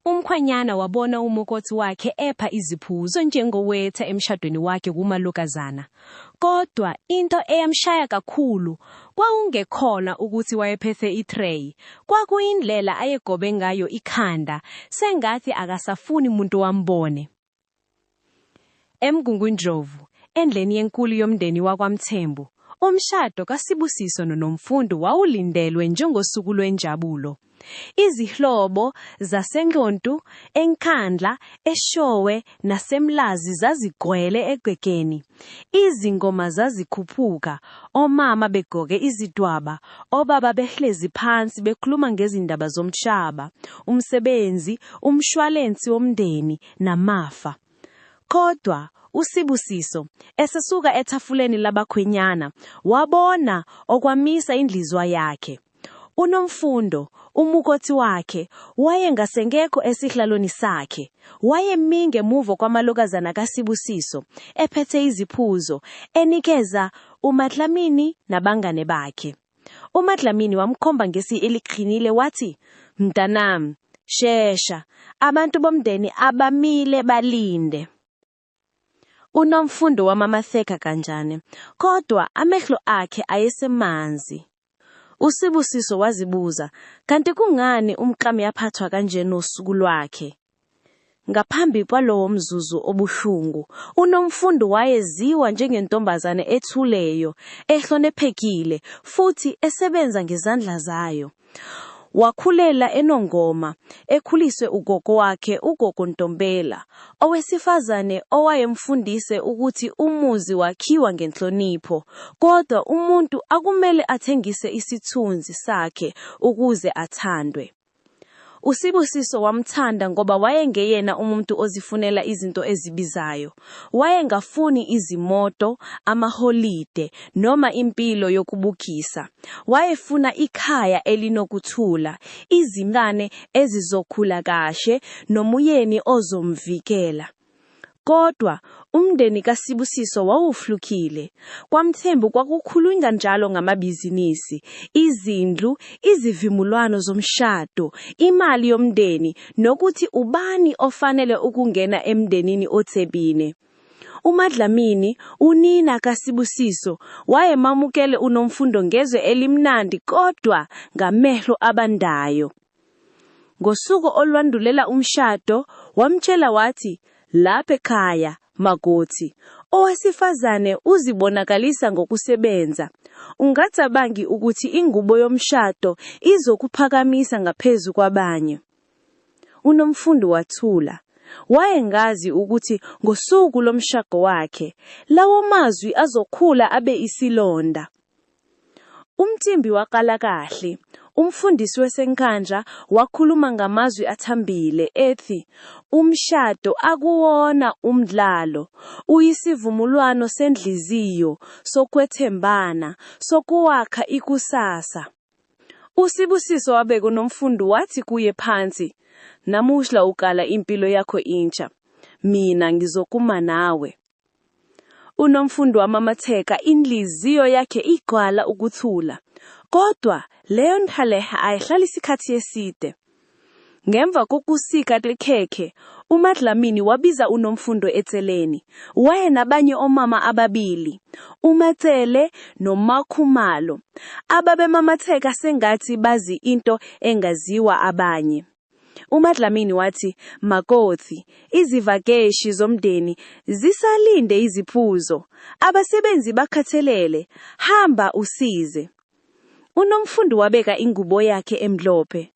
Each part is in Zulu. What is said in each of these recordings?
Umkhwenyana wabona umakoti wakhe epha iziphuzo njengowetha emshadweni wakhe kumalokazana. Kodwa into eyamshaya kakhulu kwakungekhona ukuthi wayephethe i-tray, kwakuyindlela ayegobe ngayo ikhanda sengathi akasafuni muntu ambone. EMgungundlovu, endlini enkulu yomndeni wakwaMthembu, umshado kaSibusiso noNomfundo wawulindelwe njengosuku lwenjabulo. Izihlobo zaseNqontu, eNkandla, eShowe naseMlazi zazigcwele egcekeni. Izingoma zazikhuphuka, omama begqoke izidwaba, obaba behlezi phansi bekhuluma ngezindaba zomhlaba, umsebenzi, umshwalensi womndeni namafa. Kodwa uSibusiso esesuka etafuleni labakhwenyana wabona okwamisa inhliziyo yakhe. UNomfundo, umakoti wakhe, wayengasengekho esihlalweni sakhe. Wayemi ngemuva kwamalokazana kaSibusiso, ephethe iziphuzo, enikeza uMaDlamini nabangane bakhe. UMaDlamini wamkhomba ngesi eliqinile wathi, "Mntanami, shesha, abantu bomndeni abamile balinde." UNomfundo wamamatheka kanjani, kodwa amehlo akhe ayesemanzi. USibusiso wazibuza, kanti kungani umkami aphathwa kanje nosuku lwakhe? Ngaphambi kwalowo mzuzu obuhlungu, uNomfundo wayeziwa njengentombazane ethuleyo, ehloniphekile futhi esebenza ngezandla zayo. Wakhulela eNongoma, ekhuliswe ugogo wakhe uGogo Ntombela, owesifazane owayemfundise ukuthi umuzi wakhiwa ngenhlonipho, kodwa umuntu akumele athengise isithunzi sakhe ukuze athandwe. USibusiso wamthanda ngoba wayengeyena umuntu ozifunela izinto ezibizayo. Wayengafuni izimoto, amaholide noma impilo yokubukisa. Wayefuna ikhaya elinokuthula, izingane ezizokhula kahle nomyeni ozomvikela. Kodwa umndeni kaSibusiso wawuhlukile. KwaMthembu kwakukhulunywa njalo ngamabhizinisi, izindlu, izivumelwano zomshado, imali yomndeni nokuthi ubani ofanele ukungena emndenini othebile. UMaDlamini, unina kaSibusiso, wayemamukele uNomfundo ngezwi elimnandi kodwa ngamehlo abandayo. Ngosuku olwandulela umshado, wamtshela wathi, "Lapha ekhaya, makoti, owesifazane uzibonakalisa ngokusebenza. Ungacabangi ukuthi ingubo yomshado izokuphakamisa ngaphezu kwabanye." UNomfundo wathula. Wayengazi ukuthi ngosuku lomshado wakhe, lawo mazwi azokhula abe isilonda. Umcimbi waqala kahle. Umfundisi waseNkandla wakhuluma ngamazwi athambile ethi, "Umshado akuwona umdlalo, uyisivumelwano senhliziyo, sokwethembana, sokwakha ikusasa." USibusiso wabeka uNomfundo wathi kuye phansi, "Namuhla uqala impilo yakho intsha. Mina ngizokuma nawe." UNomfundo wamamatheka inhliziyo yakhe igcwala ukuthula. Kodwa leyo nhaleha ayihlali isikhathi eside. Ngemva kokusika ikhekhe, uMaDlamini wabiza uNomfundo eceleni. Wayenabanye omama ababili, uMaCele noMaKhumalo, ababemamatheka sengathi bazi into engaziwa abanye. UMaDlamini wathi, "Makoti, izivakashi zomndeni zisalinde iziphuzo. Abasebenzi bakhathelele, hamba usize." UNomfundo wabeka ingubo yakhe emhlophe.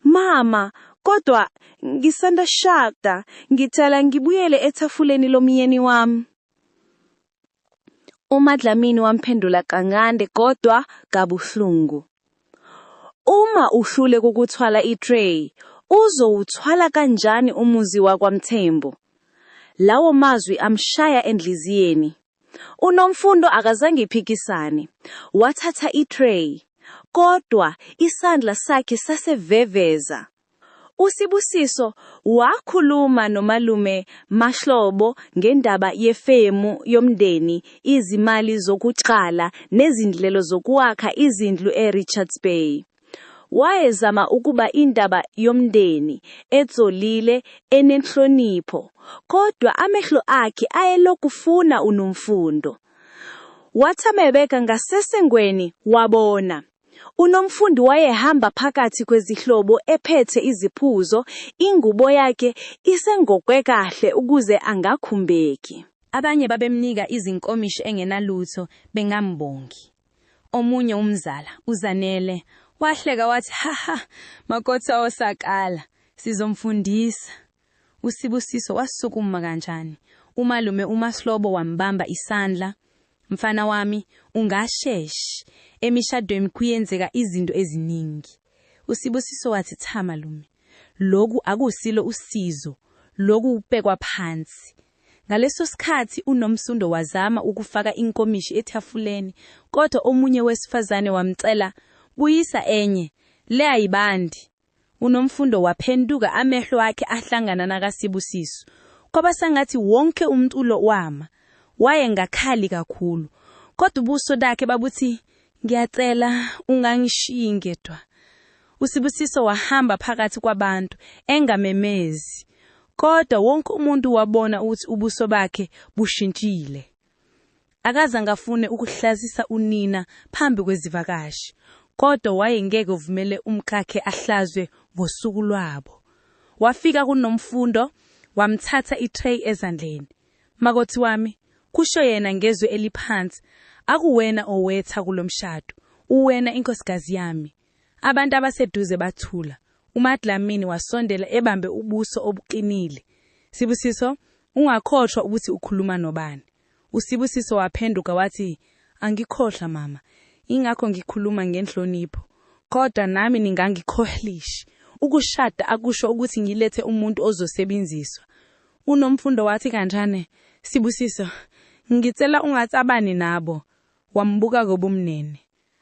"Mama, kodwa ngisanda shada, ngicela ngibuyele etafuleni lomyeni wami." UMaDlamini wamphendula kancane kodwa kabuhlungu. "Uma uhluleka ukuthwala i-tray, uzowuthwala kanjani umuzi wakwaMthembu?" Lawo mazwi amshaya enhliziyweni. UNomfundo akazange iphikisane. Wathatha i-tray, kodwa isandla sakhe saseveveza. USibusiso wakhuluma nomalume Mahlobo ngendaba yefemu yomndeni, izimali zokutshala nezinhlelo zokwakha izindlu eRichards Bay. Wayezama ukuba indaba yomndeni, ezolile, enenhlonipho. Kodwa amehlo akhe ayelokhu efuna uNomfundo. Wathi mebheka ngasesangweni wabona. UNomfundo wayehamba phakathi kwezihlobo ephethe iziphuzo, ingubo yakhe isegqokwe kahle ukuze angakhumbeki. Abanye babemnika izinkomishi engenalutho bengambongi. Omunye umzala, uZanele, wahleka wathi, "Haha, makoti osakala, sizomfundisa." USibusiso wasukuma kanjani. Umalume uMahlobo wambamba isandla. "Mfana wami, ungasheshi. Emishadweni kuyenzeka izinto eziningi." USibusiso wathi, "Cha malume, lokhu akusilo usizo, lokhu ukubekwa phansi." Ngaleso sikhathi uNomfundo wazama ukufaka inkomishi etafuleni, kodwa omunye wesifazane wamcela, "Buyisa enye, le ayibandi." UNomfundo waphenduka amehlo akhe ahlangana nakaSibusiso. Kwaba sengathi wonke umculo wama. Wayengakhali kakhulu, kodwa ubuso bakhe babuthi, "Ngiyacela ungangishiyi ngedwa." USibusiso wahamba phakathi kwabantu engamemezi. Kodwa wonke umuntu wabona ukuthi ubuso bakhe bushintshile. Akazange afune ukuhlazisa unina phambi kwezivakashi, kodwa wayengeke avumele umkakhe ahlazwe ngosuku lwabo. Wafika kuNomfundo, wamthatha i-tray ezandleni. "Makoti wami," kusho yena ngezwi eliphansi, "akuwena owetha kulo mshado, uwena inkosikazi yami." Abantu abaseduze bathula. UMaDlamini wasondela ebambe ubuso obuqinile. "Sibusiso, ungakhohlwa ukuthi ukhuluma nobani." USibusiso waphenduka wathi, "Angikhohlwa mama, ingakho ngikhuluma ngenhlonipho. Kodwa nami ningangikhohlishi. Ukushada akusho ukuthi ngilethe umuntu ozosebenziswa." UNomfundo wathi kanjane, "Sibusiso, ngicela ungaxabani nabo." Wambuka ngobumnene.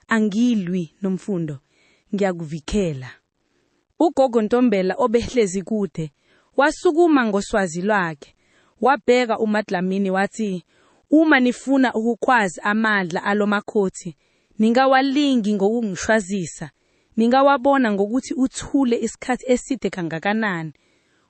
"Angilwi Nomfundo, ngiyakuvikela." Ugogo Ntombela obehlezi kude, wasukuma ngoswazi lwakhe. Wabheka uMaDlamini wathi, "Uma nifuna ukukwazi amandla alomakoti, ningawalingi ngokungishwazisa. Ningawabona ngokuthi uthule isikhathi eside kangakanani."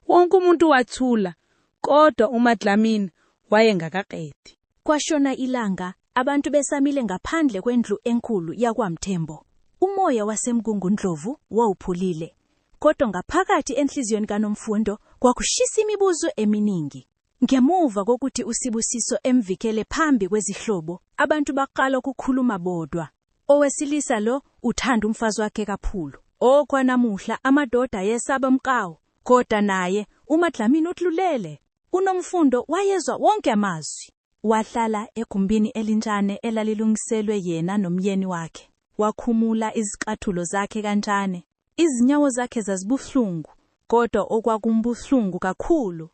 Wonke umuntu wathula, kodwa uMaDlamini wayengakaqedi. Kwashona ilanga, abantu besamile ngaphandle kwendlu enkulu yakwaMthembo. Umoya waseMgungundlovu wawupholile, kodwa ngaphakathi enhliziyweni kaNomfundo kwakushisa imibuzo eminingi. Ngemuva kokuthi uSibusiso emvikele phambi kwezihlobo, abantu baqala ukukhuluma bodwa. Owesilisa lo uthanda umfazi wakhe kakhulu. Okwanamuhla amadoda ayesaba omkawo, kodwa naye uMaDlamini uthulele. UNomfundo wayezwa wonke amazwi. Wahlala egumbini elincane elalilungiselwe yena nomyeni wakhe. Wakhumula izicathulo zakhe kancane. Izinyawo zakhe zazibuhlungu, kodwa okwakumbuhlungu kakhulu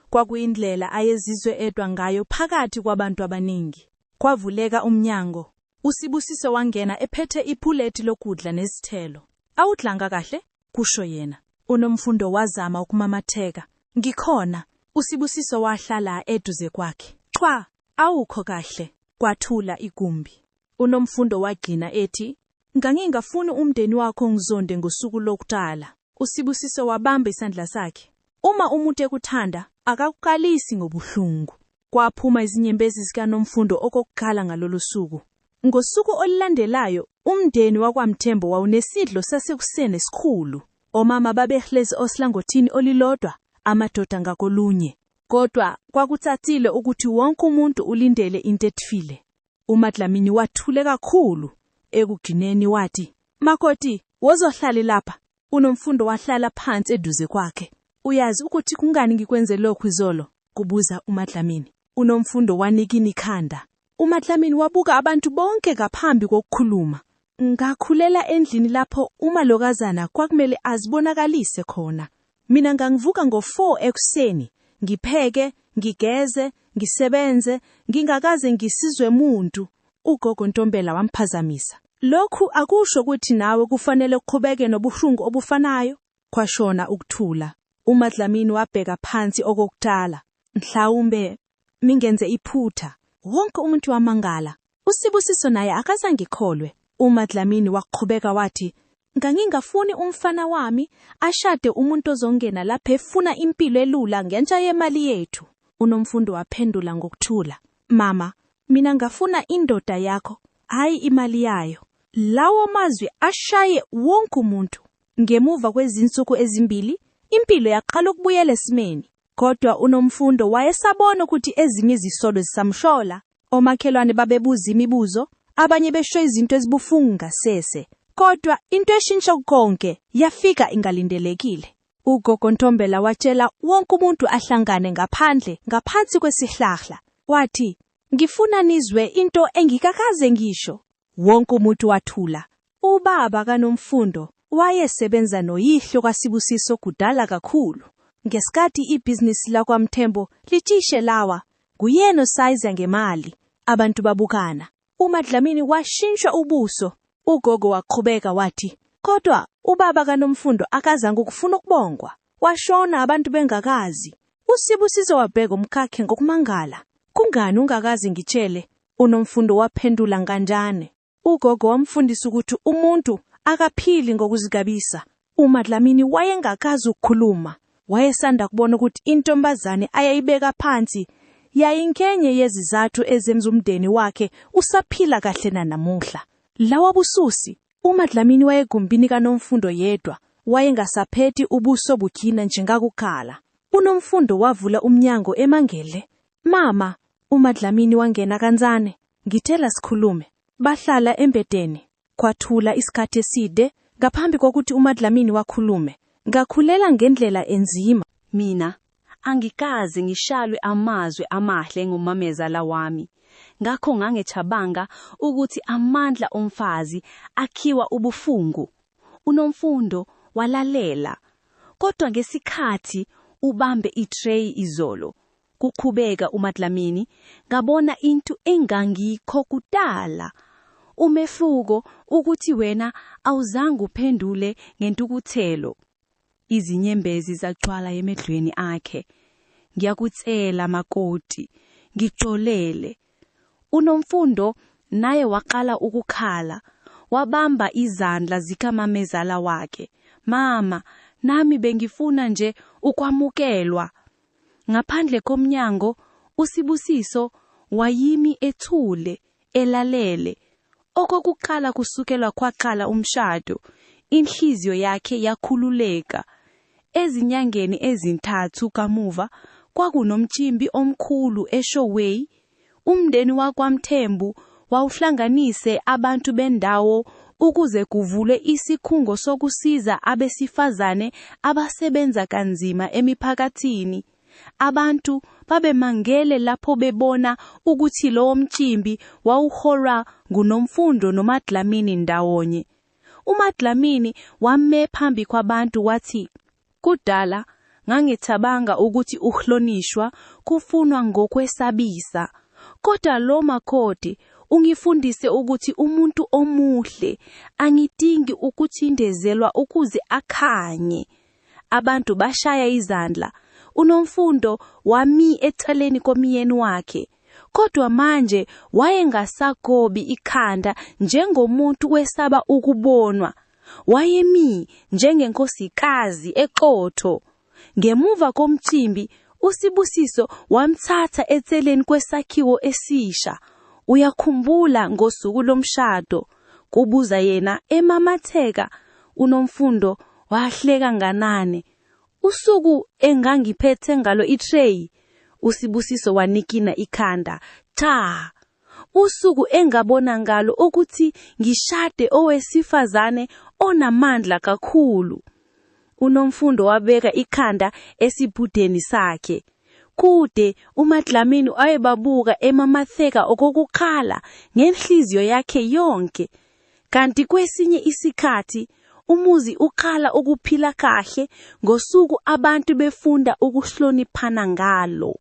kwakuyindlela ayezizwe edwa ngayo phakathi kwabantu abaningi. Kwavuleka umnyango. USibusiso wangena ephethe ipuleti lokudla nezithelo. "Awudlanga kahle?" kusho yena. UNomfundo wazama ukumamatheka. "Ngikhona." USibusiso wahlala eduze kwakhe. "Cha, awukho kahle." Kwathula igumbi. UNomfundo wagcina ethi, "Ngangingafuni umndeni wakho ngizonde ngosuku lokuqala." USibusiso wabamba isandla sakhe. "Uma umuntu ekuthanda, akakuqalisi ngobuhlungu." Kwaphuma izinyembezi zikaNomfundo okokuqala ngalolu suku. Ngosuku olulandelayo, umndeni wakwaMthembo wawunesidlo sasekuseni esikhulu. Omama babehlezi ohlangothini olulodwa, amadoda ngakolunye. Kodwa kwakucacile ukuthi wonke umuntu ulindele into ethile. UMaDlamini wathule kakhulu. Ekugcineni wathi, "Makoti, wozohlala lapha." UNomfundo wahlala phansi eduze kwakhe. "Uyazi ukuthi kungani ngikwenze lokhu izolo?" kubuza uMaDlamini. UNomfundo wanikina ikhanda. UMaDlamini wabuka abantu bonke ngaphambi kokukhuluma. "Ngakhulela endlini lapho umalokazana kwakumele azibonakalise khona. Mina ngangivuka ngo-4 ekuseni, ngipheke, ngigeze, ngisebenze, ngingakaze ngisizwe muntu." Ugogo Ntombela wamphazamisa. "Lokhu akusho ukuthi nawe kufanele uqhubeke nobuhlungu obufanayo." Kwashona ukuthula. UMaDlamini wabheka phansi okokuqala. "Mhlawumbe mingenze iphutha." Wonke umuntu wamangala. USibusiso naye akazange akholwe. UMaDlamini waqhubeka wathi, Ngangingafuni umfana wami ashade umuntu ozongena lapha efuna impilo elula ngenxa yemali yethu. UNomfundo waphendula ngokuthula. Mama, mina ngafuna indoda yakho, hhayi imali yayo. Lawo mazwi ashaye wonke umuntu. Ngemuva kwezinsuku ezimbili, impilo yaqala ukubuyela esimeni. Kodwa uNomfundo wayesabona ukuthi ezinye izisolo zisamhlola. Omakhelwane babebuza imibuzo, abanye besho izinto ezibuhlungu ngasese. Kodwa into eshintsha konke yafika ingalindelekile. Ugogo Ntombela watshela wonke umuntu ahlangane ngaphandle ngaphansi kwesihlahla. Wathi, "Ngifuna nizwe into engikakaze ngisho." Wonke umuntu wathula. Ubaba kaNomfundo wayesebenza noyihlo kaSibusiso kudala kakhulu. Ngesikhathi ibhizinisi lakwaMthembu licishe lawa, nguyena osayiza ngemali. Abantu babukana. UMaDlamini washintsha ubuso. Ugogo waqhubeka wathi, "Kodwa ubaba kaNomfundo akazange ukufuna ukubongwa. Washona abantu bengakazi." USibusiso wabheka umkakhe ngokumangala. "Kungani ungakazi ngitshele?" UNomfundo waphendula nganjane. Ugogo wamfundisa ukuthi umuntu akaphili ngokuzigabisa. UMaDlamini wayengakazi ukukhuluma. Wayesanda kubona ukuthi intombazane ayayibeka phansi yayingenye yezizathu ezenza umndeni wakhe usaphila kahle nanamuhla. Lawa bususi, uMaDlamini wayegumbini kaNomfundo yedwa, wayengasaphethi ubuso bukhina njengakukhala. UNomfundo wavula umnyango emangele. "Mama," uMaDlamini wangena kancane. "Ngithela sikhulume." Bahlala embedeni. Kwathula isikhathi eside ngaphambi kokuthi uMaDlamini wakhulume. "Ngakhulela ngendlela enzima. Mina angikaze ngishalwe amazwi amahle ngumamezala wami. Ngakho ngangecabanga ukuthi amandla omfazi akhiwa ubufungu. UNomfundo walalela. Kodwa ngesikhathi ubambe itray izolo, kuqhubeka uMaDlamini, ngabona into engangikho kudala. Umehluko ukuthi wena awuzange uphendule ngentukuthelo. Izinyembezi zagcwala emehlweni akhe. Ngiyakucela makoti, ngixolele. UNomfundo naye waqala ukukhala. Wabamba izandla zikamamezala wakhe. Mama, nami bengifuna nje ukwamukelwa. Ngaphandle komnyango, uSibusiso wayimi ethule, elalele. Okokuqala kusukela kwaqala umshado, inhliziyo yakhe yakhululeka. Ezinyangeni ezintathu kamuva, kwakunomcimbi omkhulu eShoway. Umndeni wakwaMthembu wawuhlanganise abantu bendawo ukuze kuvulwe isikhungo sokusiza abesifazane abasebenza kanzima emiphakathini. Abantu babemangele lapho bebona ukuthi lowo mcimbi wawuholwa nguNomfundo noMaDlamini ndawonye. UMaDlamini wame phambi kwabantu wathi, Kudala ngangicabanga ukuthi ukuhlonishwa kufunwa ngokwesabisa. Kodwa lo makoti ungifundise ukuthi umuntu omuhle angidingi ukucindezelwa ukuze akhanye. Abantu bashaya izandla. UNomfundo wami eceleni komyeni wakhe. Kodwa manje wayengasagobi ikhanda njengomuntu wesaba ukubonwa. Wayemi njengenkosikazi eqotho. Ngemuva komcimbi, uSibusiso wamthatha eceleni kwesakhiwo esisha. Uyakhumbula ngosuku lomshado? Kubuza yena emamatheka. UNomfundo wahleka nganane. Usuku engangiphethe ngalo itray? USibusiso wanikina ikhanda. Cha, usuku engabona ngalo ukuthi ngishade owesifazane onamandla kakhulu. UNomfundo wabeka ikhanda esibhudeni sakhe. Kude uMaDlamini wayebabuka emamatheka okokukhala ngenhliziyo yakhe yonke. Kanti kwesinye isikhathi umuzi uqala ukuphila kahle ngosuku abantu befunda ukuhloniphana ngalo.